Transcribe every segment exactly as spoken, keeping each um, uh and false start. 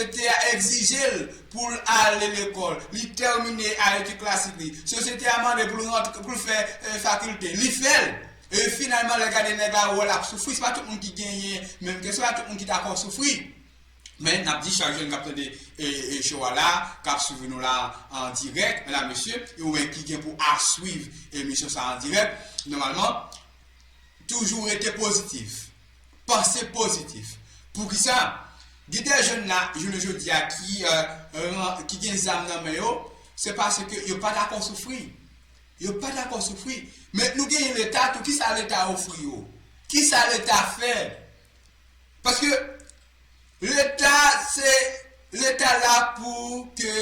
Sosyete a egzije l pou l ale lekòl. Li tèmine etid klasik li. Sosyete a mande pou l rantre, pou l fè, eh, fakilte. Li fè l. E finalman, lè gade nèg la, ou wè l ap soufri. Se pa tout moun ki genyen menm ke, se pa tout moun ki dakò soufri. Men, n ap di chak jèn k ap tande, eh, eh, show a la, k ap swiv nou la an dirèk, medam, mesye, ou menm ki gen pou ap swiv emisyon sa an dirèk, nòmalman, toujou rete pozitif. Panse pozitif. Poukisa? Gen de jèn la, jounen jodi a, ki, eh, ran-, ki gen zam nan men yo, se paske yo pa dakò soufri. Yo pa dakò soufri. Men nou genyen Leta tou, kisa Leta ofri yo? Kisa Leta fè? Paske Leta, se, Leta la pou ke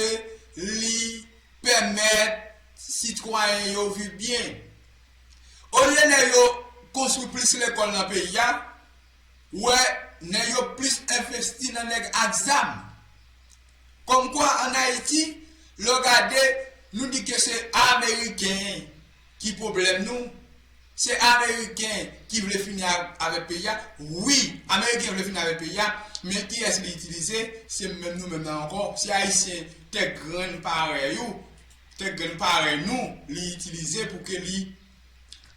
li pèmèt sitwayen yo viv byen. Olye nèg yo konstwi plis lekòl nan peyi a, ou wè nèg yo plis envesti nan nèg ak zam. Kòmkwa ann Ayiti, lè w gade, nou di ke se Ameriken ki pwoblèm nou, se Ameriken ki vle fini ak, avèk peyi a. Wi, Ameriken vle fini avèk peyi a, men kiyès li itilize? Se menm nou menm nan ankò. Se Ayisyen tèt grenn parèy ou, tèt grenn parèy nou, li itilize pou ke li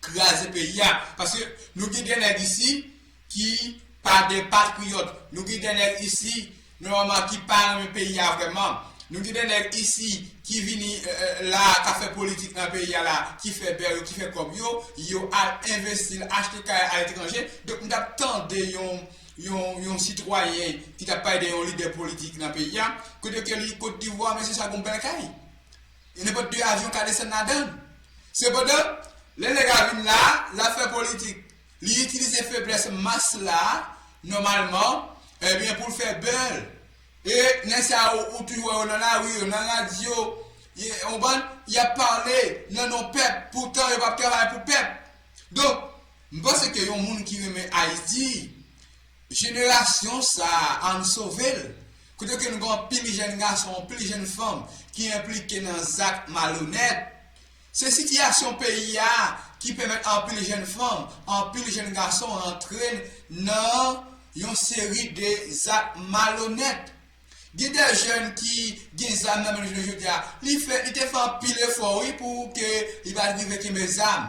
kraze peyi a. Paske nou gen de nèg isi ki pa de patriyòt. Nou gen de nèg isi, nòmalman, ki pa renmen peyi a vrèman. Nou gen de nèg isi ki vini, eh, eh, la, k ap fè politik nan peyi a la, ki fè bè yo, ki fè kòb yo, yo al envesti l, achte kay aletranje. Donk, m t ap tande yon, yon, yon sitwayen ki t ap pale de yon lidè politik nan peyi a, kote ke li Kot Divwa, men se sa gon bèl kay. E nenpòt de avyon ka desann ladan l. Sepandan, lè nèg la vin la, l ap fè politik. Li itilize feblès mas la, nòmalman, ebyen, pou l fè bè l. E nèg sa yo, ou toujou wè yo nan lari, yo nan radyo, y-, yon bann, y ap pale nan non pèp, poutan yo p ap travay pou pèp. Donk, m panse ke yon moun ki renmen Ayiti, jenerasyon sa a, ann sove l. Kote ke nou gen anpil jèn gason, anpil jèn fanm ki enplike nan zak malonèt. Se sitiyasyon peyi a ki pèmèt anpil jèn fanm, anpil jèn gason rantre nan yon seri de zak malonèt. Gen de jèn ki gen zam nan men l jounen jodi a. Li fè, li te fè anpil efò, wi, pou ke li pa t rive kenbe zam.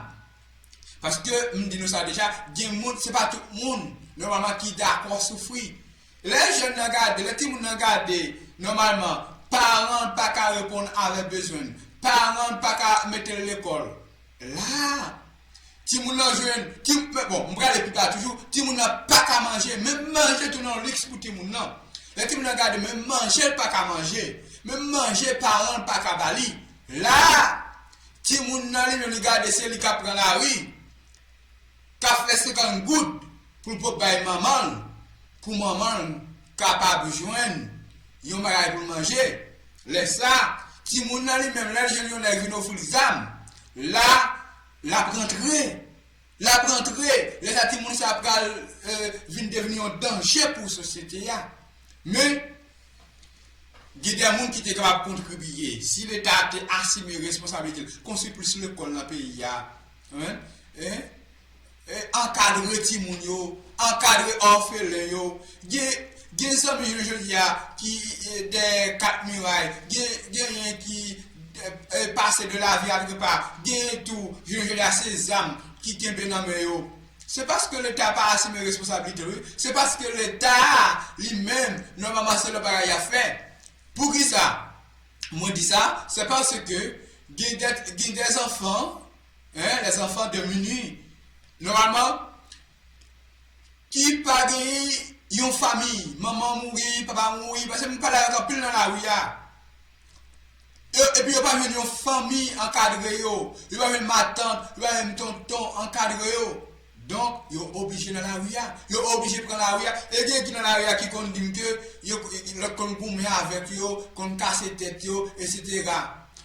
Paske, m di nou sa deja, gen moun, se pa tout moun, nòmalman, ki dakò soufri. Lè jèn nan gade, lè timoun nan gade, nòmalman, paran l pa ka reponn avèk bezwen l, paran l pa ka mete l lekòl. La, timoun nan jwenn, ti-, men bon, m prale pi ba toujou, timoun nan pa ka manje, menm manje tou nan liks pou timoun nan. Lè timoun nan gade, menm manje l pa ka manje, menm manje paran l pa ka ba li. La, timoun nan li menm li gade se li k ap pran lari, k ap fè senkant goud pou l pot bay manman l, pou manman l kapab jwenn yon bagay pou l manje. Lè sa, timoun nan li menm, lè l jwenn yon nèg vin ofri l zam, la, l ap rantre. L ap rantre. Lè sa, timoun sa pral, eh, vin devni yon danje pou sosyete a. Men, gen de moun ki te kapab kontribiye. Si Leta te asime responsablite l, konstwi plis lekòl nan peyi a, en, en, e ankadre timoun yo, ankadre òfelen yo. Gen, gen zanmi jounen jodi a ki, eh, dèyè kat miray, gen, genyen ki, eh, eh, pase de la vi a trepa, genyen tou jounen jodi a se zam ki kenbe nan men yo. Se paske Leta pa asime responsablite l, wi. Se paske Leta a, li menm, nòmalman, se lòt bagay y ap fè. Poukisa mwen di sa? Se paske gen de, gen de zanfan, en, les enfants de minuit, nòmalman, ki pa gen yon fanmi, manman mouri, papa mouri, paske m pale avèk anpil nan lari a. Yo, epi yo pa jwenn yon fanmi ankadre yo, yo pa jwenn matant, yo pa jwenn tonton ankadre yo. Donk, yo oblije nan lari a. Yo oblije pran lari a. E gen ki nan lari a ki konn di m ke yo, lòt konn goumen avèk yo, konn kase tèt yo, etsetera.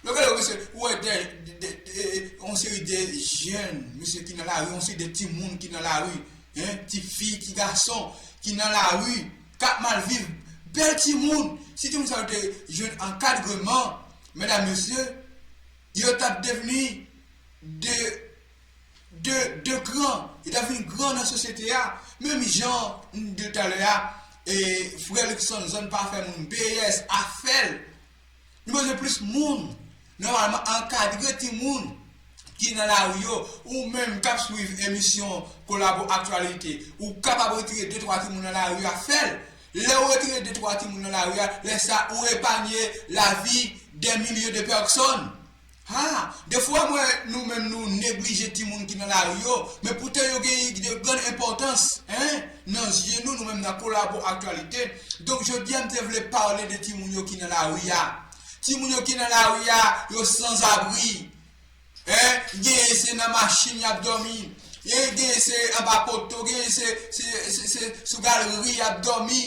Lè w gade, mesye, ou wè de, de, de, de, yon seri de jèn, mesye, ki nan lari, yon seri de timoun ki nan lari, en, ti fi, ti gason ki nan lari, k ap mal viv, bèl timoun. Si timoun sa yo te jwenn ankadreman, medam, mesye, yo t ap devni de, de, de gran, yo t ap vin gran nan sosyete a. Menm jan m di l talè a, e, frè Luckson, zòn pa fè moun, B E S, afè l. Nou bezwen plis moun. Nòmalman, ankadre timoun ki nan lari yo. Ou menm k ap swiv emisyon Kolabo Aktyalite, ou kapab retire de twa timoun nan lari a, fè l. Lè w retire de twa timoun nan lari a, lè sa ou epanye lavi dè milye de pèsòn. Ha, defwa mwen, nou menm nou neglije timoun ki nan lari yo, men poutan yo gen de grann enpòtans, en, nan zye nou, nou menm nan Kolabo Aktyalite. Donk, jodi a, m te vle pale de timoun yo ki nan lari a. Timoun yo ki nan lari a, yo sanzabri. En, genyen se nan machin y ap dòmi. Genyen se anba poto, genyen se, se, se, se sou galri y ap dòmi.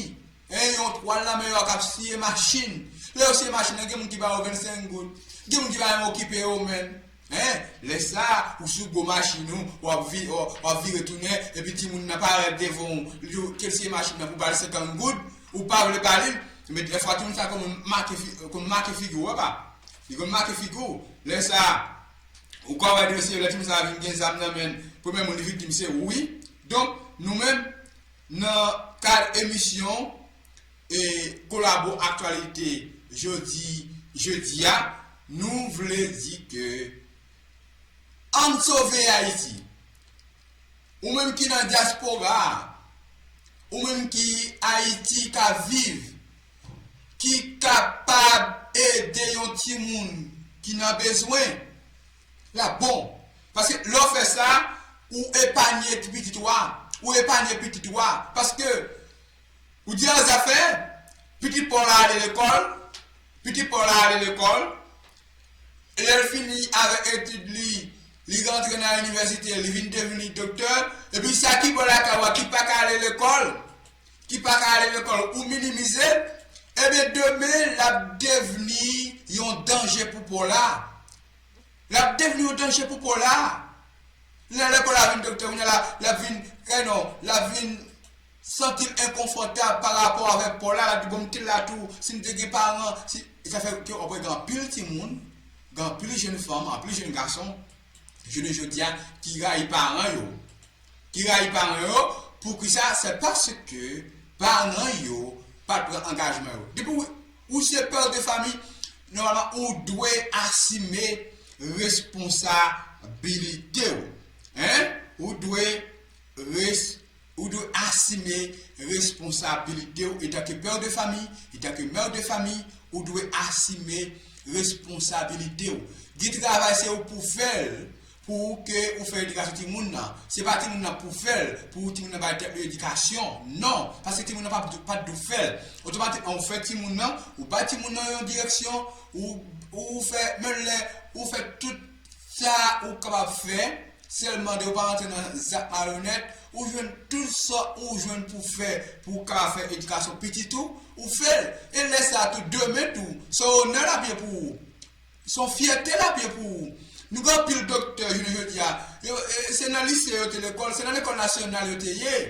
En, yon twal nan men yo k ap siye machin. Lè yo siye machin nan, gen moun ki ba yo vennsenk goud. Gen moun ki pa menm okipe yo menm. En, lè sa, ou sou gwo machin ou, w ap vi-, w ap vire tounen, epi timoun nan parèt devan w, li di w, ke l siye machin nan pou ba l senkant goud, ou pa vle ba li l, men dèfwa timoun sa konn make fi-, konn make figi w, apa. Li konn make figi w. Lè sa, ou ka wè dosye, lè timoun sa vin gen zam nan men l, premye moun li viktim se ou, wi. Donk, nou menm, nan kad emisyon e Kolabo Aktyalite jodi, jedi a, nou vle di ke ann sove Ayiti. Ou menm ki nan dyaspora a, ou menm ki Ayiti ka viv, ki kapab ede yon timoun ki nan bezwen, l ap bon. Paske lè w fè sa, ou epanye ti pitit ou a, ou epanye pitit ou a. Paske ou di an zafè, pitit pa w la ale lekòl, pitit pa w la ale lekòl, e lè l fini avèk etid li, li rantre nan inivèsite, li vin devni doktè, epi sa ki bò lakay ou a, ki pa ka ale lekòl, ki pa ka ale lekòl, ou minimize l, ebyen, demen, l ap devni yon danje pou pa w la. L ap devni yon danje pou pa w la. Lè, lè pa w la vin doktè, kounye a la, l ap vin, eh non, l ap vin santi l enkonfòtab pa rapò avèk pa w la, l ap di, "Bon, m te la tou, si m te gen paran, si," e sa fè ke w ap wè gen anpil timoun, gen anpil jèn fanm, anpil jèn gason, jounen jodi a, ki rayi paran yo. Ki rayi paran yo, poukisa? Se paske paran yo pa t pran angajman yo. Depi w, ou se pè de fanmi, nòmalman, ou dwe asime responsabilite w. En? Ou dwe res-, ou dwe asime responsabilite w etanke pè de fanmi, etanke mè de fanmi, ou dwe asime responsabilite w. Gen travay se ou pou fè l, pou ke ou fè edikasyon timoun nan. Se pa timoun nan pou fè l, pou timoun nan bay tèt li edikasyon. Non, paske timoun nan pa, pa dwe fè l. Otomatikman, ou fè timoun nan, ou bay timoun nan yon direksyon, ou, ou fè, menm lè, ou fè tout sa ou kapab fè, sèlman de ou pa rantre nan zak malonèt, ou jwenn tout sa ou jwenn pou fè, pou w ka fè edikasyon pitit ou, ou fè l. E lè sa tou, demen tou, se onè l ap ye pou ou. Se yon fyète l ap ye pou ou. Nou gen anpil doktè jounen jodi a. Yo, e, se nan lise yo te lekòl, se nan lekòl nasyonal yo te ye.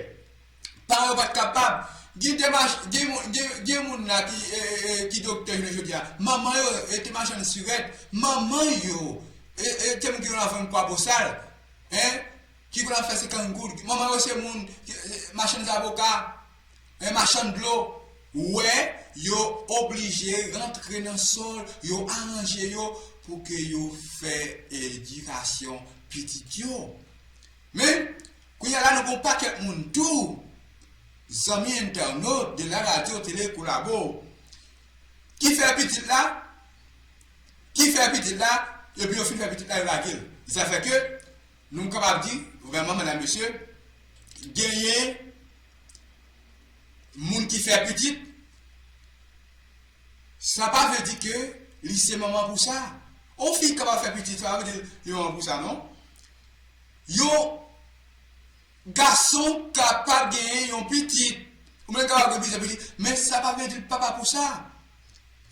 Paran yo pa t kapab. Gen demach, gen, moun- gen, gen moun la ki, e, e, e, ki doktè jounen jodi a. Manman yo, e, te machann sirèt. Manman yo, e, e, te moun ki konn ap vann kwabosal. En? Ki konn ap fè senkant goud. Manman yo se moun, e, machann zaboka. En, machann dlo. Ou wè, yo oblije rantre nan sòl, yo aranje yo pou ke yo fè edikasyon pitit yo. Men, kounye a la, nou gen yon pakèt moun tou, zanmi entènot de la radyo tele Kolabo, ki fè pitit la, ki fè pitit la, epi yo fin fè pitit la, yo lage l. Sa fè ke nou kapab di, vrèman, medam, mesye, genyen moun ki fè pitit, sa pa vle di ke li se manman pou sa. Yon fi kapab fè pitit, sa pa vle di li manman pou sa, non. Yon gason kapab genyen yon pitit, ou menm kapab gen plizyè pitit, men sa pa vle di l papa pou sa.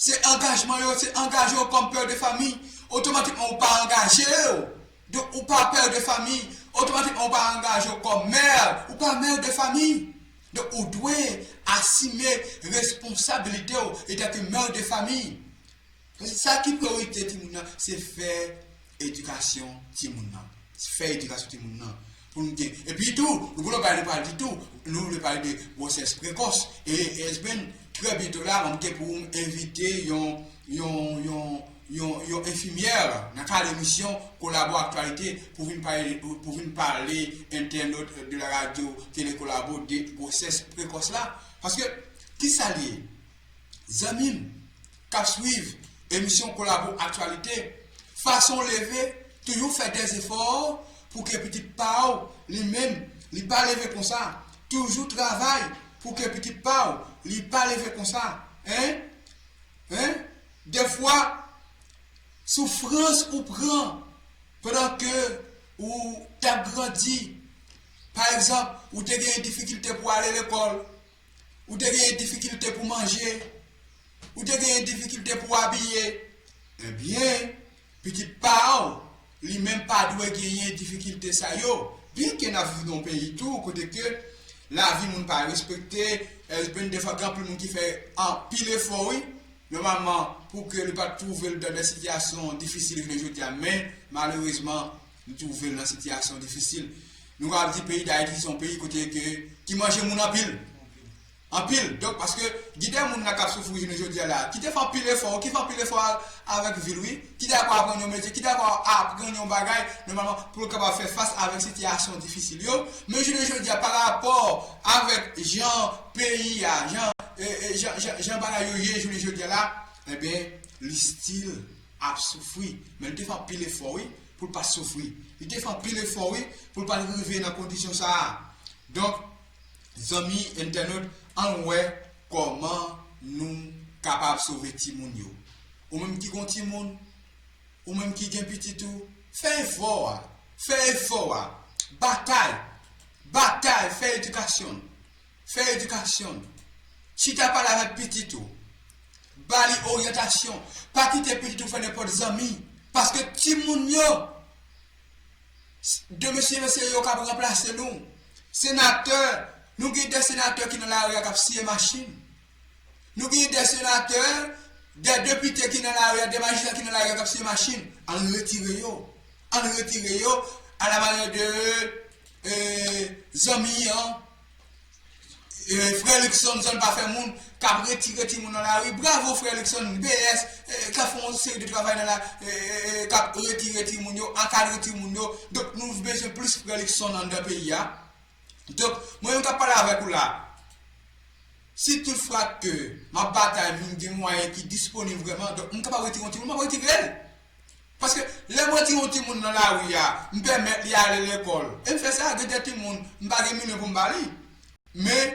Se angajman yo, se angaje w kòm pè de fanmi. Otomatikman, ou pa angaje w. Donk, ou pa pè de fanmi. Otomatikman, ou pa angaje w kòm mè. Ou pa mè de fanmi. Donk, ou dwe asime responsabilite w etanke mè de fanmi. Paske sa ki priyorite timoun nan, se fè edikasyon timoun nan. Fè edikasyon timoun nan. pou nou gen. Epi tou, nou gen lòt bagay nou pral di tou, nou vle pale de gwosès prekòs. E, e S B N, trè byento la, mwen te pou m envite yon, yon, yon, yon, yon enfimyè nan kad emisyon Kolabo Aktyalite pou vin pale, pou vin pale entènot de la radyo Tele Kolabo de gwosès prekòs la. Paske, ki sa l ye? Zanmi m k ap swiv emisyon Kolabo Aktyalite, fason w leve, toujou fè dèzefò pou ke pitit pa w, li menm, li pa leve konsa. Toujou travay pou ke pitit pa w, li pa leve konsa. Hein? Hein? Defwa, soufrans ou pran pandan ke ou t ap grandi. Pa egzanp, ou te gen difikilte pou ale lekòl. Ou te genyen difikilte pou manje, ou te genyen difikilte pou abiye, ebyen, pitit pa w, li menm pa dwe genyen difikilte sa yo. Byenke n ap viv nan yon peyi tou, kote ke lavi moun pa respekte, e, pen defwa gen anpil moun ki fè anpil efò, wi, nòmalman, pou ke li pa t twouve l nan de sitiyasyon difisil jounen jodi a, men, malerezman, li twouve l nan sitiyasyon difisil. Nou kapab di peyi Dayiti se yon peyi kote ke, ki manje moun anpil. Anpil. Donk, paske gen de moun la k ap soufri jounen jodi a la, ki te fè anpil efò, ki fè anpil efò a-, avèk vi l, wi, ki dakò aprann yon metye, ki dakò aprann yon bagay, nòmalman, pou l kapab fè fas avèk sitiyasyon difisil yo. Men jounen jodi a, pa rapò avèk jan peyi a, jan, e, e, jan, jan, jan bagay yo ye jounen jodi a la, ebyen, li still ap soufri. Men li te fè anpil efò, wi, pou l pa t soufri. Li te fè anpil efò, wi, pou l pa t rive nan kondisyon sa a. Donk, zanmi entènot, ann wè kòman nou kapab sove timoun yo. Ou menm ki gon timoun, ou menm ki gen pitit ou, fè efò a. Fè efò a. Batay. Batay, fè edikasyon. Fè edikasyon. Chita pale avèk pitit ou. Ba li oryantasyon. Pa kite pitit ou fè nenpòt zanmi. Paske timoun yo, de mesye, mesye yo k ap ranplase nou. Senatè, nou gen de senatè ki nan lari a k ap siye machin. Nou gen de senatè, de depite ki nan lari a, de majistra ki nan lari a k ap siye machin. Ann retire yo. Ann retire yo, a la manyè de, e, zanmi an, e, frè Luckson, zòn pa fè moun, k ap retire timoun nan lari. Bravo, frè Luckson, B S, e, k ap fè yon seri de travay nan la, e, e, e, k ap retire timoun yo, ankadre timoun yo. Donk, nou bezwen plis frè Luckson anndan peyi a. Donk, mwen menm k ap pale avèk ou la, si tout fwa ke m ap batay, m gen mwayen ki disponib vrèman, donk, m kapab retire yon timoun, m ap retire l. Paske lè m retire yon timoun nan lari a, m pèmèt li ale lekòl. E m fè sa, gen de timoun, m pa gen milyon pou m ba li. Men,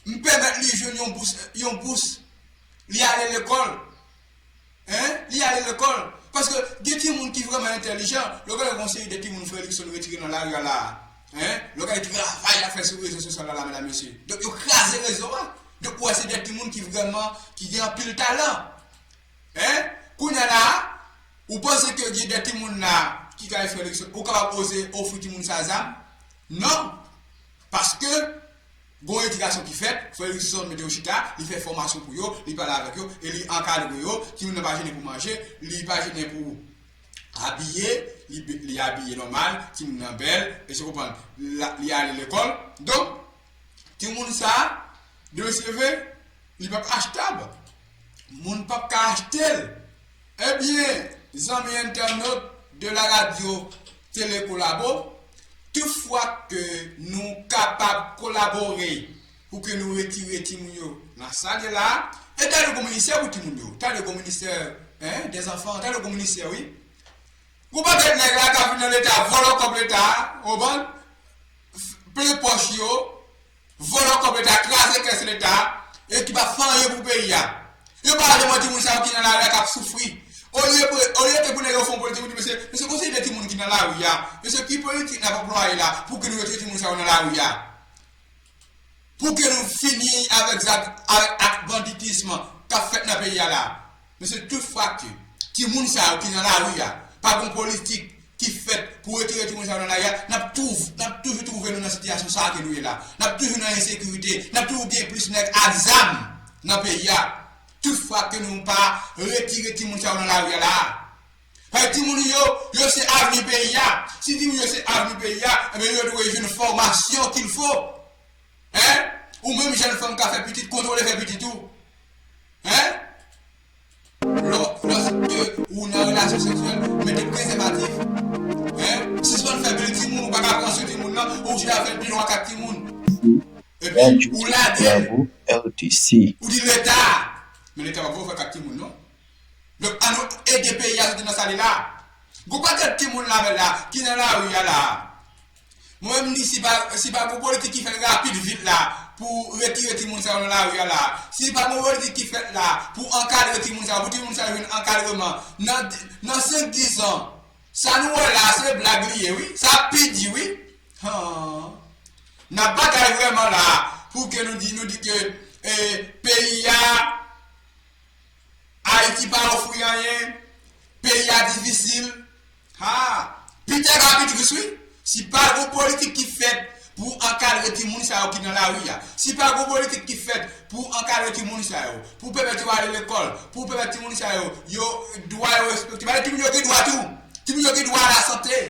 m pèmèt li jwenn yon bous, yon bous. Li ale lekòl. Hein? Li ale lekòl. Paske gen timoun ki vrèman entèlijan. Lè w gade yon seri de timoun frè Luckson retire nan lari a la. Hein? Lè w gade travay y ap fè sou rezo sosyal la, la, medam, mesye. Donk, yo kraze rezo a. Donk, ou wè se de timoun ki vrèman, ki gen anpil talan. Hein? Kounye a la, ou panse ke gen de timoun la ki ka fè eleksyon, ou kapab oze ofri timoun sa zam? Non. Paske, gon edikasyon ki fèt, frè Luckson mete yo chita, li fè fòmasyon pou yo, li pale avèk yo, e li ankadre yo, timoun nan pa jennen pou manje, li pa jennen pou abiye, li, li abiye nòmal, timoun nan bèl, èske w konprann? La, li ale lekòl. Donk, timoun sa, de seve, li p ap achtab. Moun p ap ka achte l. Ebyen, zanmi entènot de la radyo Tele Kolabo, tout fwa ke nou kapab kolabore pou ke nou retire timoun yo nan sa l ye la, e talè gon ministè pou timoun yo, talè gon ministè, hein, des enfants, talè gon ministè, wi. Gon pakèt nèg la k ap vin nan Leta, vòlò kòb Leta, ou konprann? Plen pòch yo, vòlò kòb Leta, kraze kès Leta, e ki pa fè anyen pou peyi a. Yo pa janm wè timoun sa yo ki nan lari a k ap soufri. Olye pou, olye ke pou nèg yo fè yon politik, pou di, mesye, mesye, gon seri de timoun ki nan lari a. Mesye, ki politik n ap anplwaye la pou ke nou retire timoun sa yo nan lari a? Pou ke nou fini avèk zak, avèk ak banditism k ap fèt nan peyi a la? Mesye, tout fwa ke timoun sa yo ki nan lari a, pa gon politik ki fèt pou retire timoun sa yo nan lari a, n ap touv-, n ap toujou twouve nou nan sitiyasyon sa a ke nou ye la. N ap toujou nan ensekirite, n ap toujou gen plis nèg ak zam nan peyi a. Tout fwa ke nou pa retire timoun sa yo nan lari a la. Paske timoun yo, yo se avni peyi a. Si timoun yo se avni peyi a, ebyen yo dwe jwenn fòmasyon qu'il faut. Hein? Ou menm jèn fanm ka fè pitit, kontwole fè pitit ou. Hein? Lò, lòske ou nan relasyon seksyèl, mete prezèvatif. Hein? Sispann fè bèl timoun, ou pa ka pran swen timoun nan, ou jwe avèk de twa kat timoun. Epi, ou lage, ou di Leta. Men Leta pa pou fè kat timoun, non. Donk, ann nou ede peyi a soti nan sa li la. Gon pakèt timoun la menm la, ki nan lari a la. Mwen menm di si pa, si pa gon politik ki fèt rapid vit la, pou retire timoun sa yo nan lari a la. Si pa gon politik ki fèt la, pou ankadre timoun sa yo, pou timoun sa yo jwenn ankadreman. Nan, nan senk, dis an, sa nou wè la, se blag li ye, wi. Sa ap pi di, wi. Han. N ap batay vrèman la, pou ke nou di, nou di ke, eh, peyi a, Ayiti pa ofri anyen, peyi a difisil. Ha! Pita ka pi tris, wi. Si pa gon politik ki fèt pou ankadre timoun sa yo ki nan lari a, si pa gon politik ki fèt pou ankadre timoun sa yo, pou pèmèt yo ale lekòl, pou pèmèt timoun sa yo, yo, dwa yo respekte. Paske timoun yo gen dwa tou. Timoun yo gen dwa a la sante.